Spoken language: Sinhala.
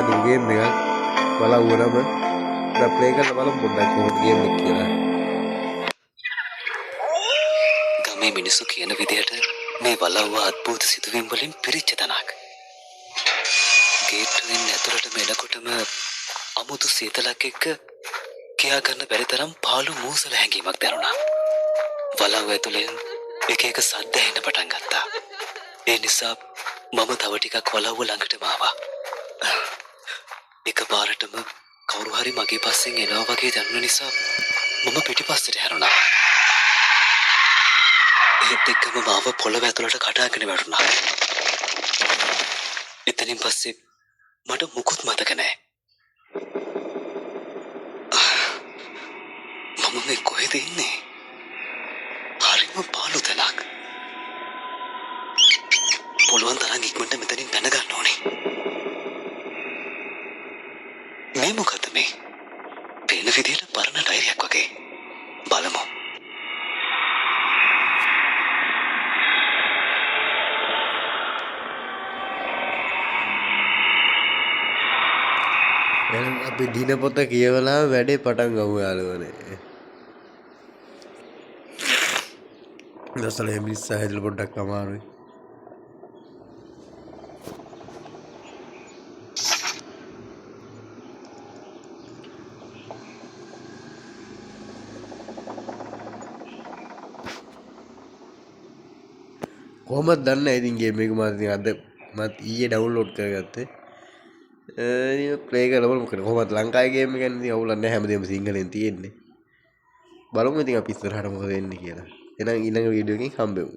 හදපු ගේම් එකක්. වලව්ව නම. දැන් ප්ලේ කරලා බලමු පොඩ්ඩක් කොහොමද ගේම් එක කියලා. ගමේ මිනිස්සු කියන විදිහට මේ වලව්ව අద్භූත සිදුවීම් වලින් පිරිච්ච තැනක්. ගේට්ටුවෙන් ඇතුළටම එනකොටම අමුතු සීතලක් එක්ක කියා ගන්න බැරි තරම් පාළු මූසල හැඟීමක් දැනුණා. වලව්ව ඇතුලෙන් එක එක සද්ද ඇහෙන්න පටන් ගත්තා. ඒ නිසා මම තව ටිකක් වලව්ව ළඟටම ආවා. එකපාරටම කවුරු හරි මගේ පස්සෙන් එනවා වගේ දැනුණ නිසා මම පිටිපස්සට හැරුණා. ඒත් එක්කම මාව පොළව ඇතුළට කඩාගෙන වැටුණා. එතනින් පස්සේ මට මුකුත් මතක නෑ. මම මේ කොහෙද ඉන්නේ? හරිම පාළු තැනක්. පුළුවන් තරම් ඉක්මනට මෙතනින් පැන ගන්න ඕනේ. මේ මොකද්ද මේ? පේන විදියට පරණ ඩයරියක් වගේ. බලමු. එහෙනම් අපි දිනපොත කියවලා වැඩේ පටන් ගමු යාළුවනේ. දවස්වල මේ මිනිස්සා හැදලා පොඩ්ඩක් අමාරුයි. කොහොමද දන්නේ නැහැ ඉතින් ගේම් එක මම ඉතින් අද මත් ඊයේ ඩවුන්ලෝඩ් කරගත්තේ. ඉතින් ප්ලේ කරලා බලමු මොකද කොහොමද ලංකාවේ ගේම් එක ගැන ඉතින් අවුලක් නැහැ, හැමදේම සිංහලෙන් තියෙන්නේ. බලමු ඉතින් අපි ඉස්සරහට මොකද වෙන්නේ කියලා. එහෙනම් ඊළඟ වීඩියෝ එකකින් හම්බෙමු.